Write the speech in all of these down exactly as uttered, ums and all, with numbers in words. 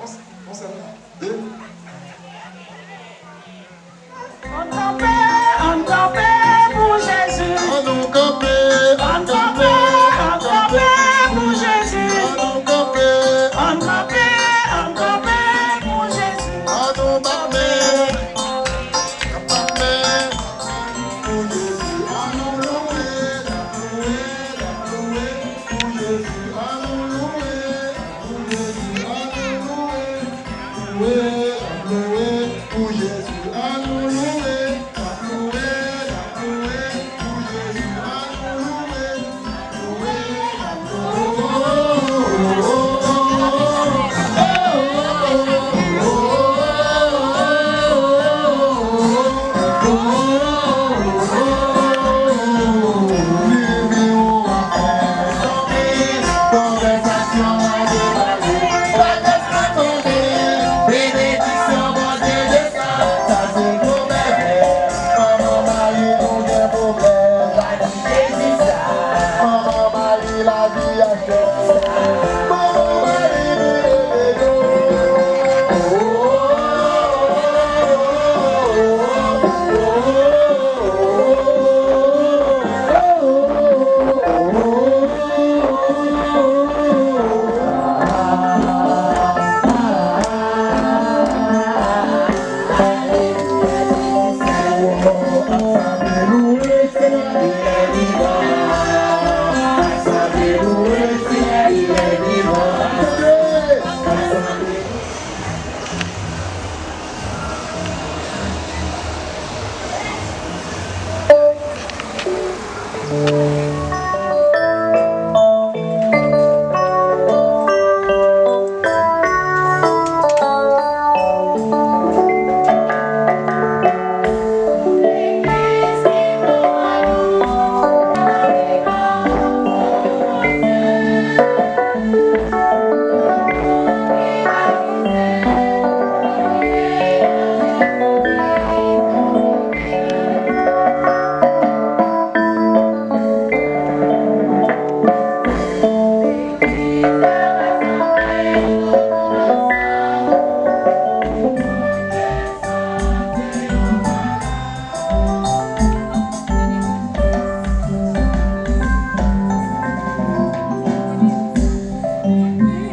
On, on sèl, de. Ann kanpe, ann kanpe pou Jezi. Ann nou kanpe, ann kanpe, ann kanpe pou Jezi. Ann nou kanpe, ann kanpe, ann kanpe pou Jezi. Ann nou bat men, bat men pou Jezi. Ann nou louwe, louwe, louwe pou Jezi. Ann nou louwe. Pou Jezi, ann nou louwe, louwe, louwe, pou Jezi, ann nou louwe, louwe, louwe, pou Jezi, ann nou louwe, louwe, louwe.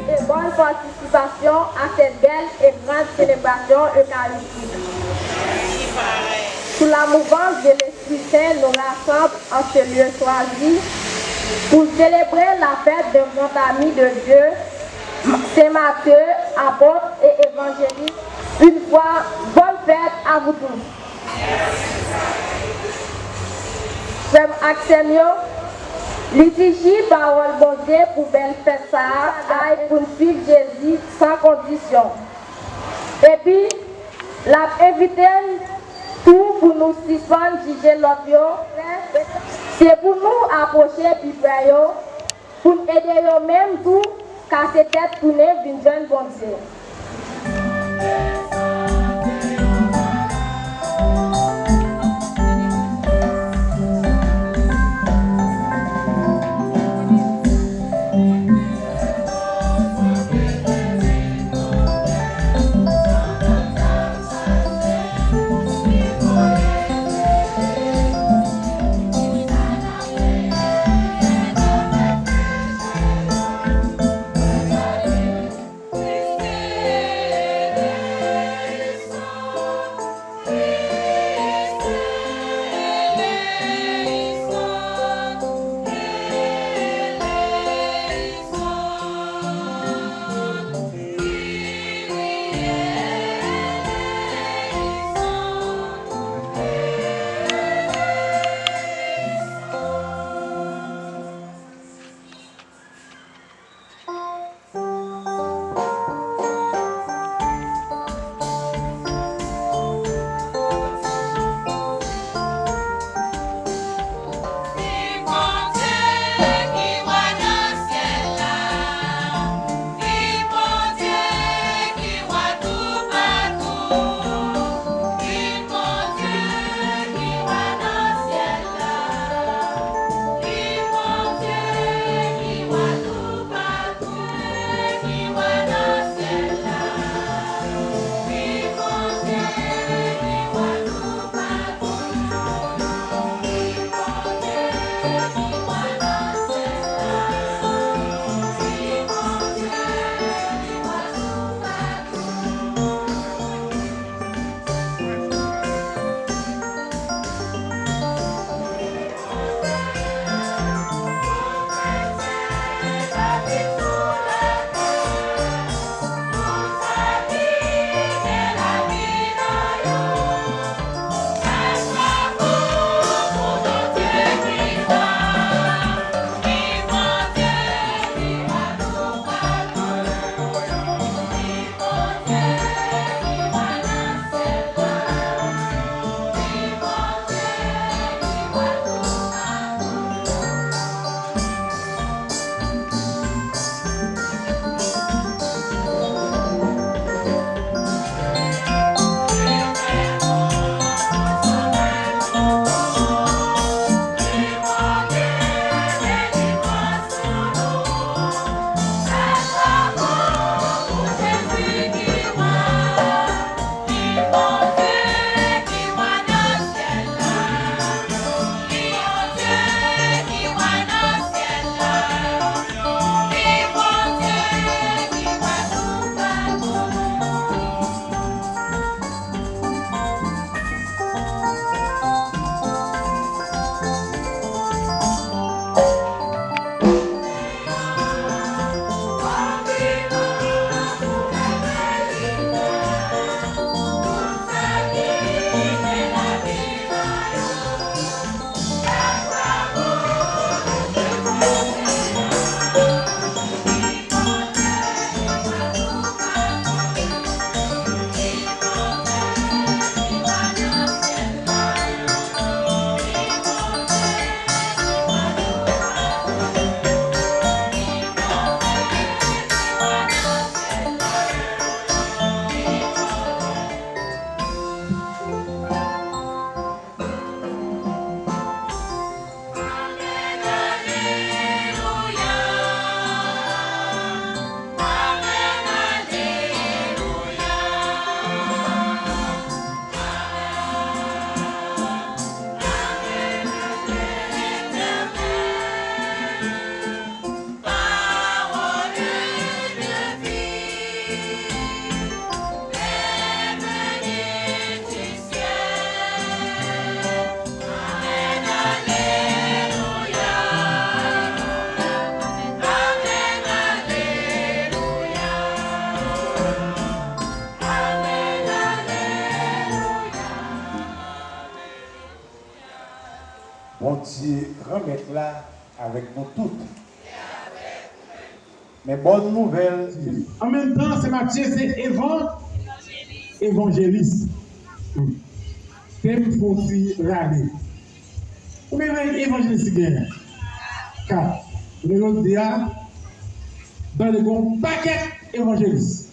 Et bonne participation à cette belle et grande célébration eucharistique. Sous la mouvance de l'Esprit Saint nous rassemble en ce lieu choisi pour célébrer la fête d'un grand ami de Dieu, Saint Matthieu, apôtre et évangéliste. Une fois, bonne fête à vous tous. Frè m ak sè m yo, litiji pawòl Bondye pou bèl fèt sa a, ay pou n swiv Jezi san kondisyon. Epi, l ap envite n tou pou nou sispann jije lòt yo, se pou nou apwoche pi pre yo, pou n ede yo menm tou kase tèt tounen vin jwenn Bondye. Granmèt la avèk nou tout. Men bòn nouvèl. An menm tan, se Matye, se evan, evanjelis. Te m fè yon ti rale. Konbyen evanjelis ki genyen? Kat. Jounen jodi a, tande gen yon pakèt evanjelis.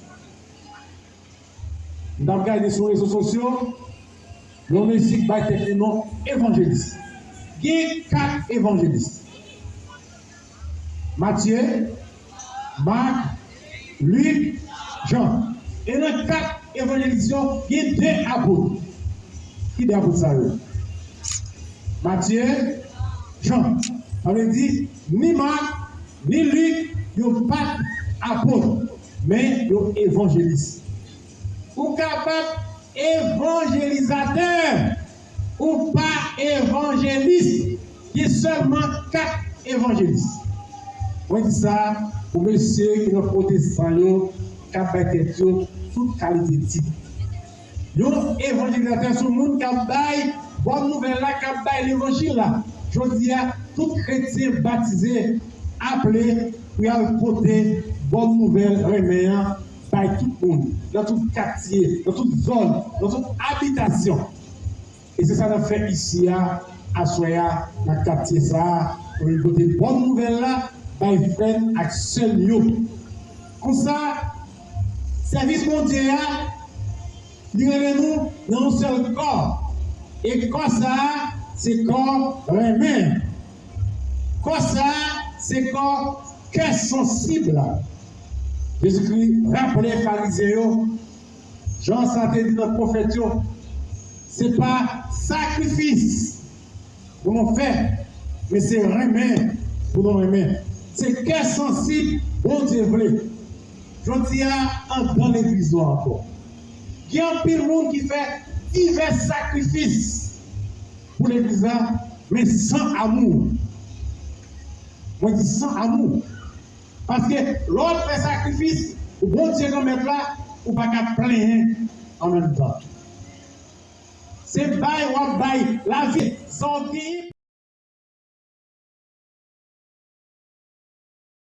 M t ap gade sou rezo sosyo, yon mesye k bay tèt li non evanjelis. Gen kat evanjelis. Matye, Mak, Lik, Jan. E nan kat evanjelis yo, gen de apot. Ki de apot sa yo? Matye, Jan. Sa vle di, ni Mak, ni Lik, yo pa t apot, men yo evanjelis. Ou kapab evanjelizatè, ou pa evanjelis. Gen sèlman kat evanjelis. Mwen di sa pou mesye ki nan pwotestan yo k ap bay tèt yo tout kalite tit. Yon evanjelizatè se yon moun k ap bay bòn nouvèl la, k ap bay levanjil la. Jodi a, tout kretyen batize aple pou y al pote bòn nouvèl renmen an bay tout moun, nan tout katye, nan tout zòn, nan tout abitasyon. E se sa n ap fè isi a, aswè a, nan katye sa a, pou nou pote bòn nouvèl la bay frè n ak sè n yo. Konsa, sèvis Bondye a, li rele nou nan yon sèl kò. E kò sa a, se kò renmen. Kò sa a, se kò kè sansib la. Jezikri raple Farizyen yo, jan sa te di nan pwofèt yo, se pa sakrifis pou nou fè, men se renmen pou nou renmen. Se kè sansib Bondye vle. Jodi a, anndan legliz nou ankò, gen anpil moun ki fè divès sakrifis pou legliz la, men san amou. Mwen di san amou. Paske lè w ap fè sakrifis pou Bondye Granmèt la, ou pa ka plenyen an menm tan. Se bay w ap bay lavi, sa w genyen.